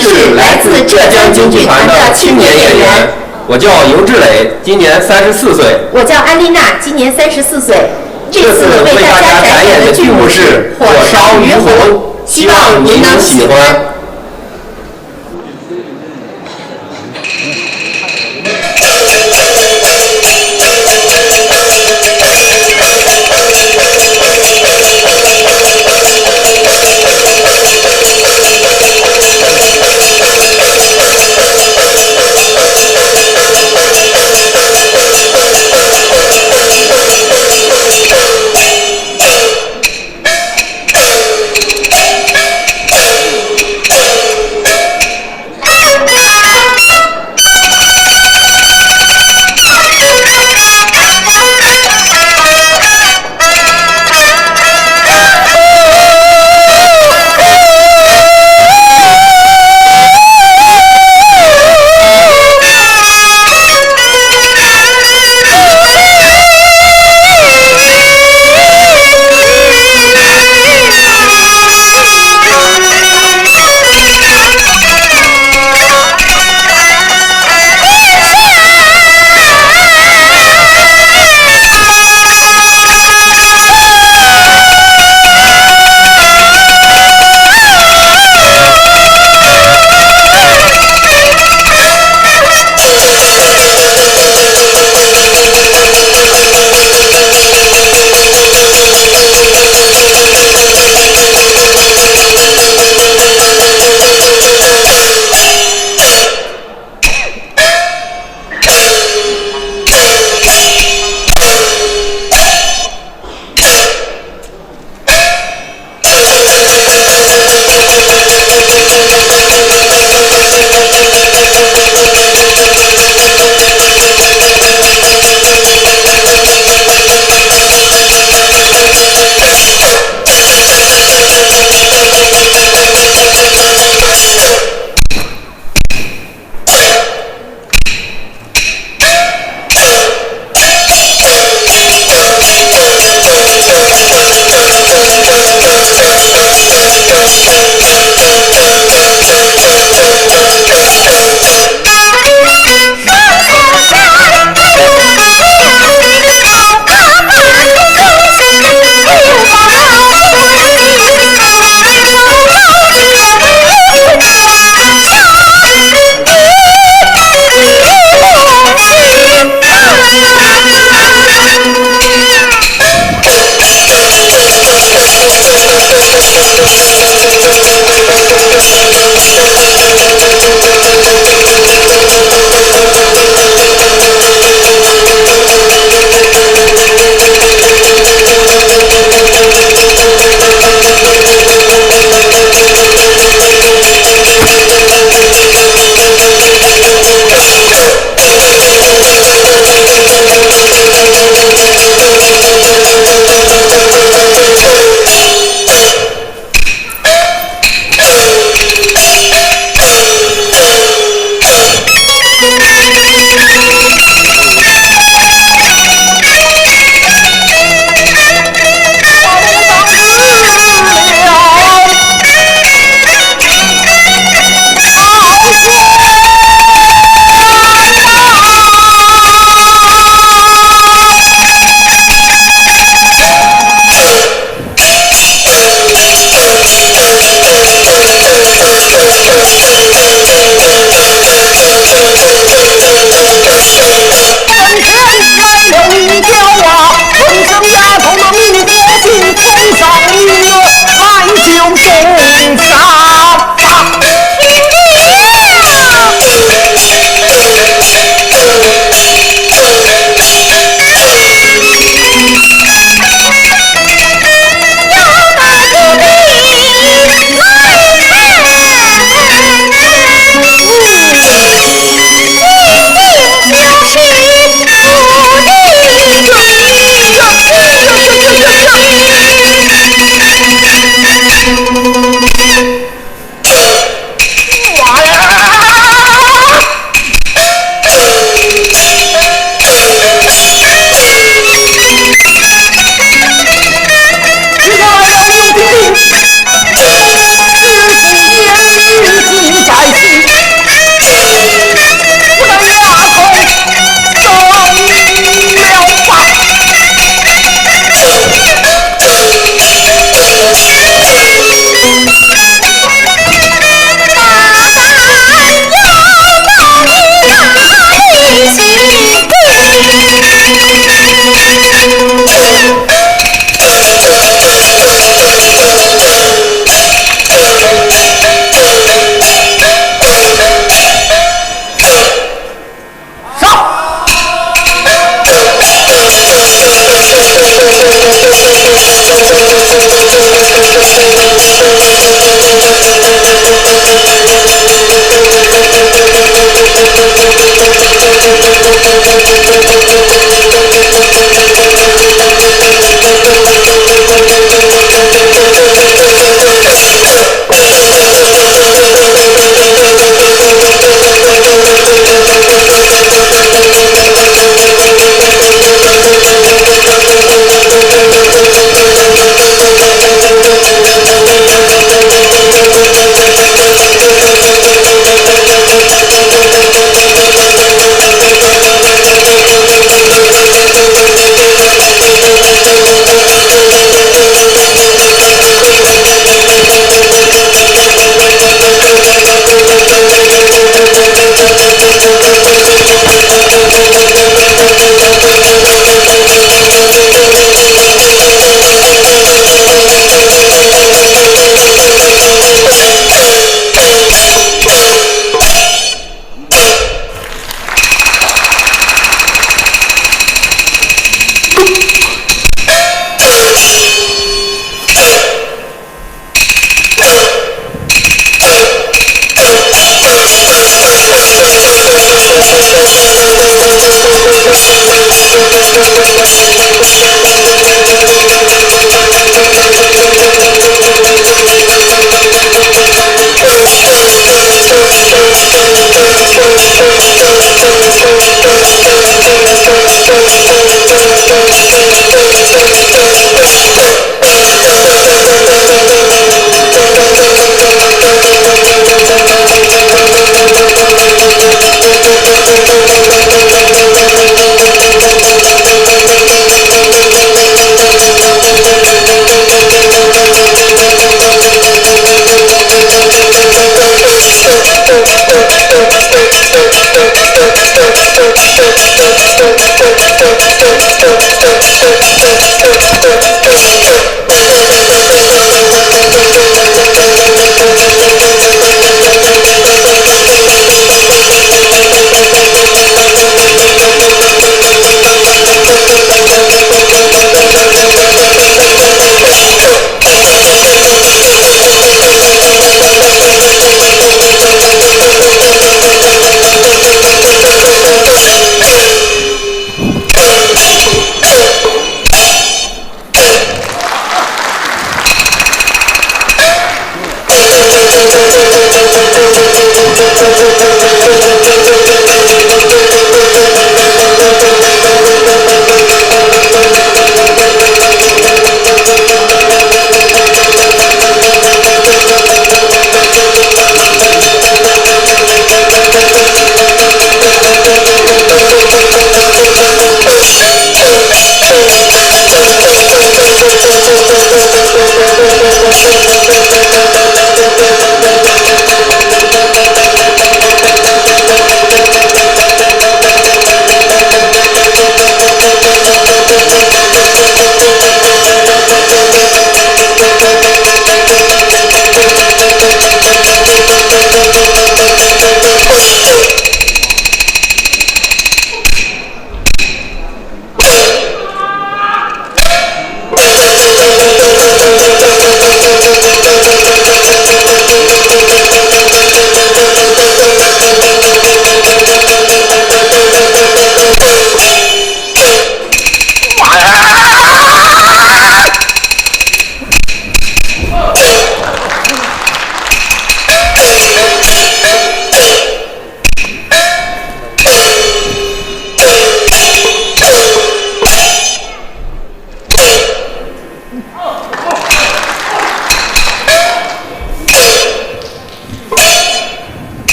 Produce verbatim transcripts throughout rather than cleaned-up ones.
是来自浙江京剧团的青年演员。我叫尤志磊，今年三十四岁。我叫安丽娜，今年三十四岁。这次为大家展演的剧目是《火烧鱼湖》，希望您能喜欢。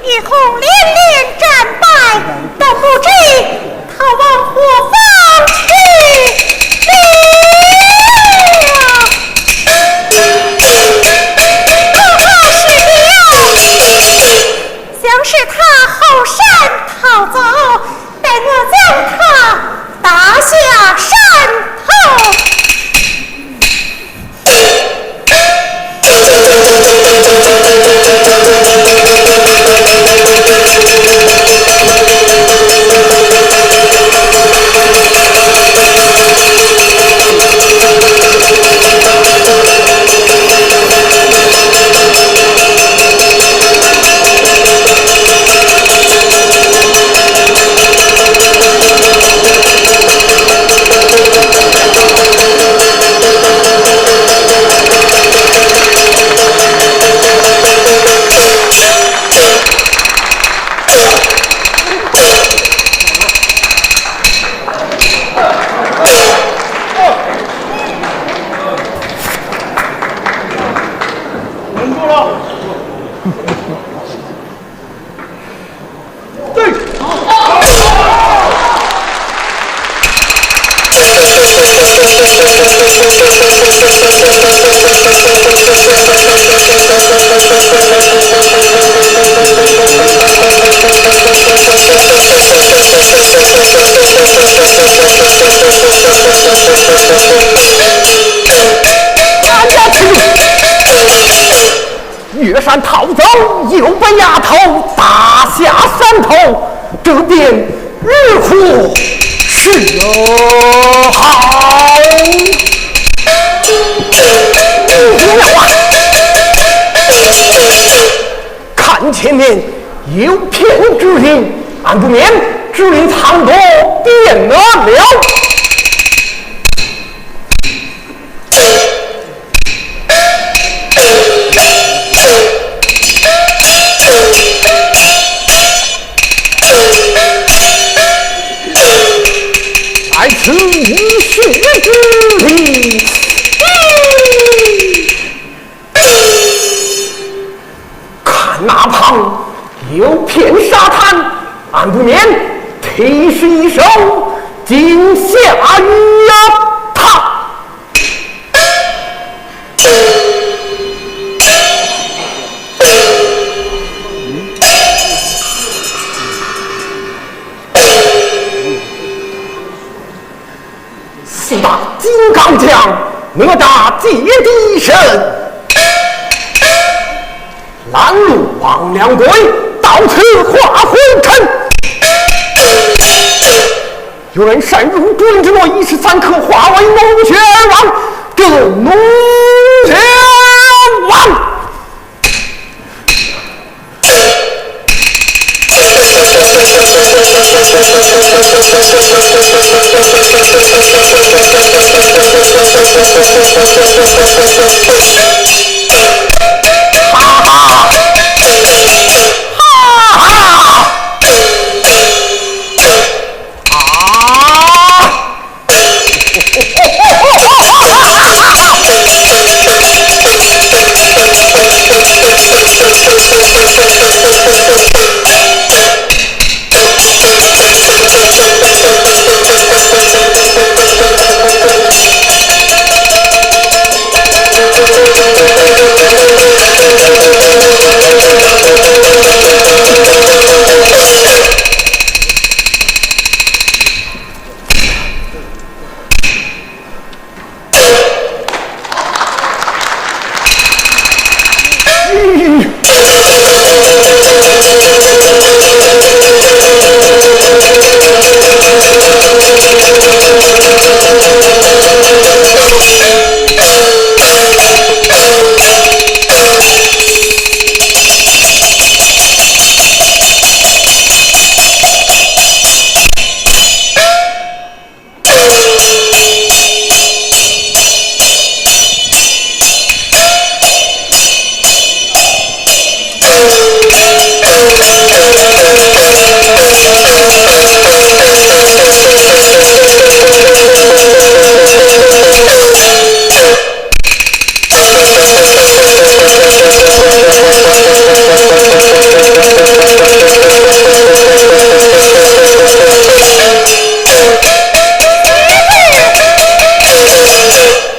一通连连战败，都不知逃往何方去了。哈哈，是的呀，想是他后山逃走，待我将他打下山头。稳住了。对。岳山逃走，又被丫头打下山头，这便如何是好？不行了啊！看前面有片竹林，俺不免竹林藏躲便了。 在此一穴之地。看那旁有片沙滩，俺不免提示一声，惊吓于他。 四大金刚将，哪打皆敌人。拦路王两队，到此化红尘。有人闪入竹林之内，一时三刻化为脓血而亡，这脓血王。 四哈哈哈哈！啊！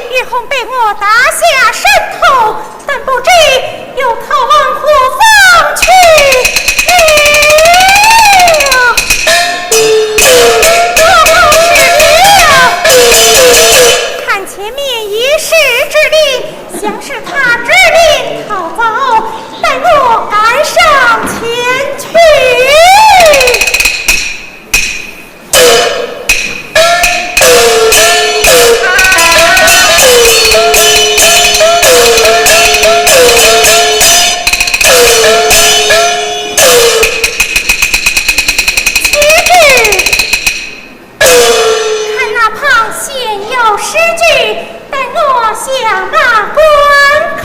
玉红被我打下山头，但不知又逃往何方去了。我告诉你啊，看前面一石之林，想是他之林逃走，待我赶上前去。 看那旁鲜有诗句，待我向那观看。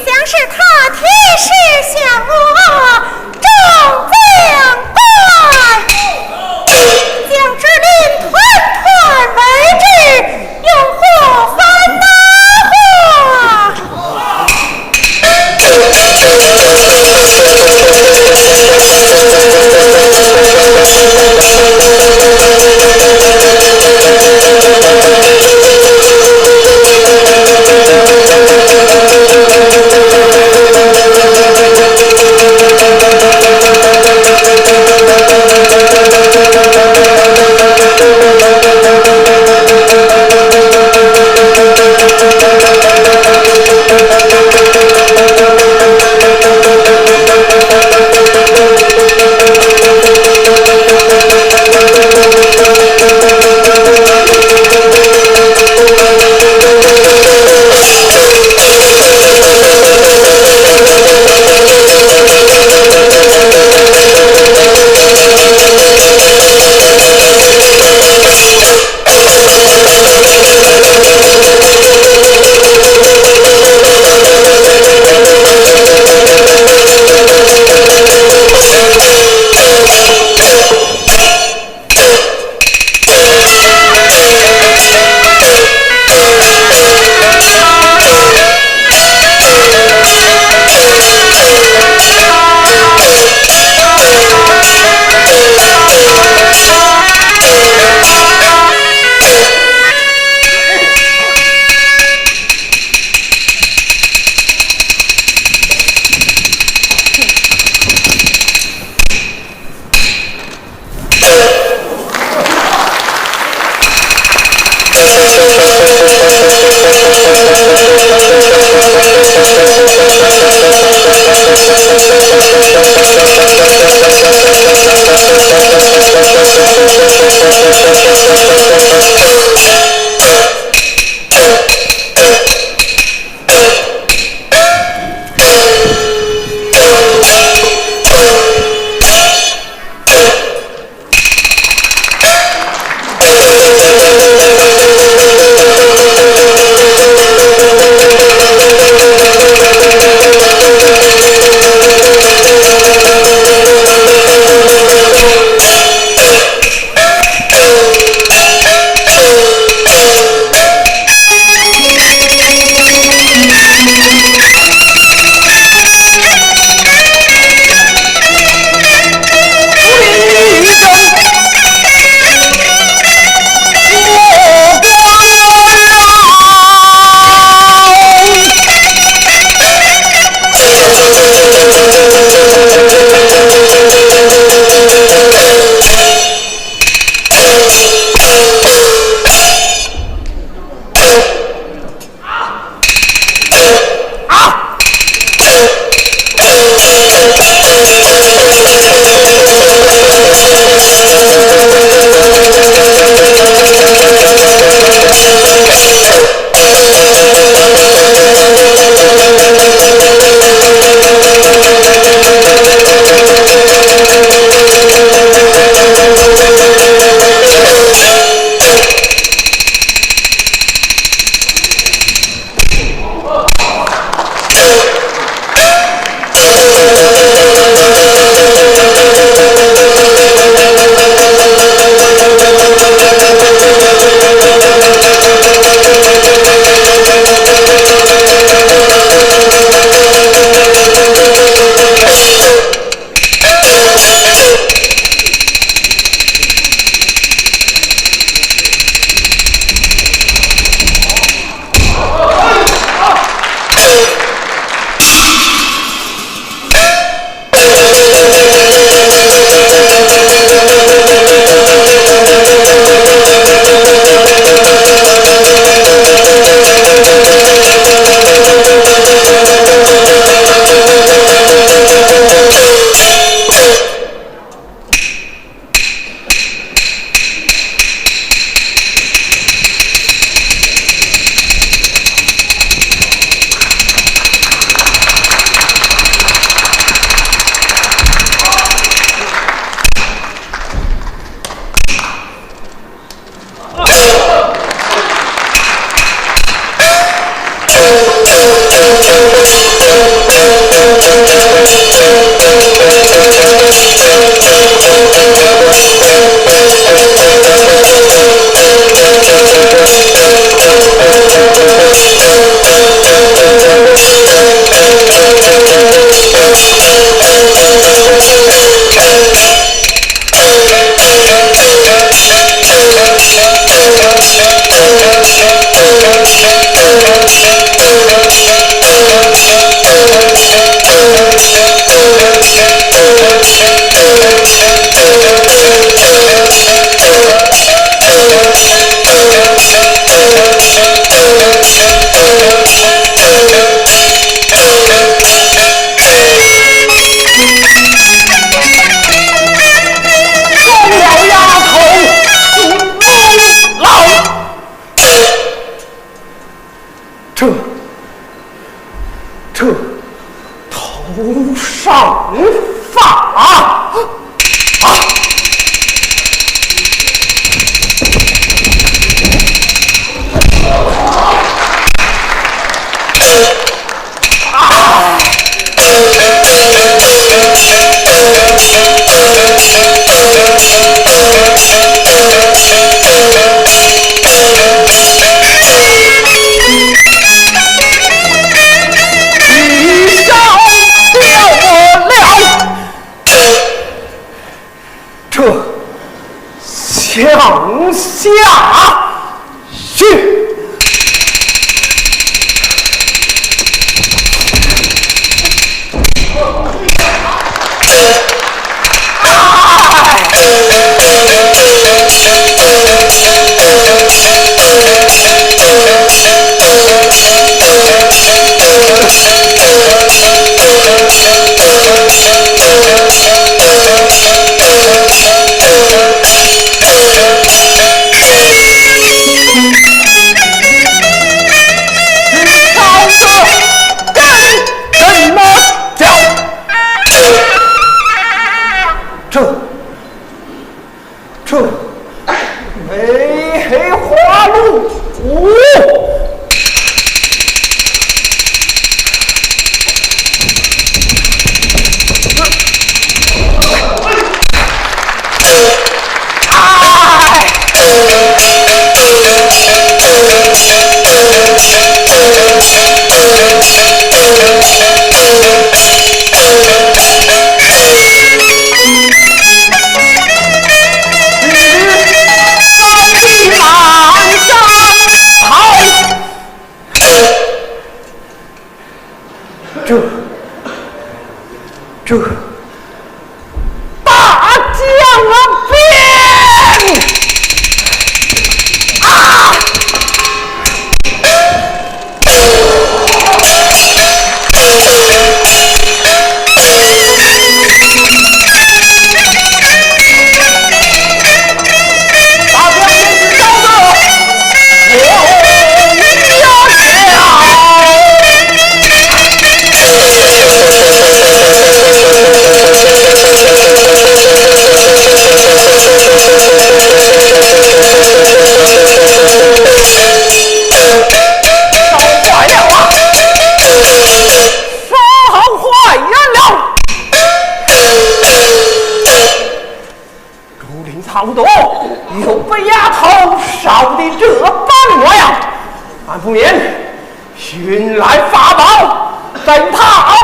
想是他提诗向我众将官，将之令团团围之，有何烦恼啊？这，这，头上发。啊！什么叫？这，这，美黑花鹿，哦！这，这，大将啊，变！啊！大将军，招着！ 坏了啊！说好坏了！竹林草东，有不丫头少的这般模样。安福面，寻来法宝，等他熬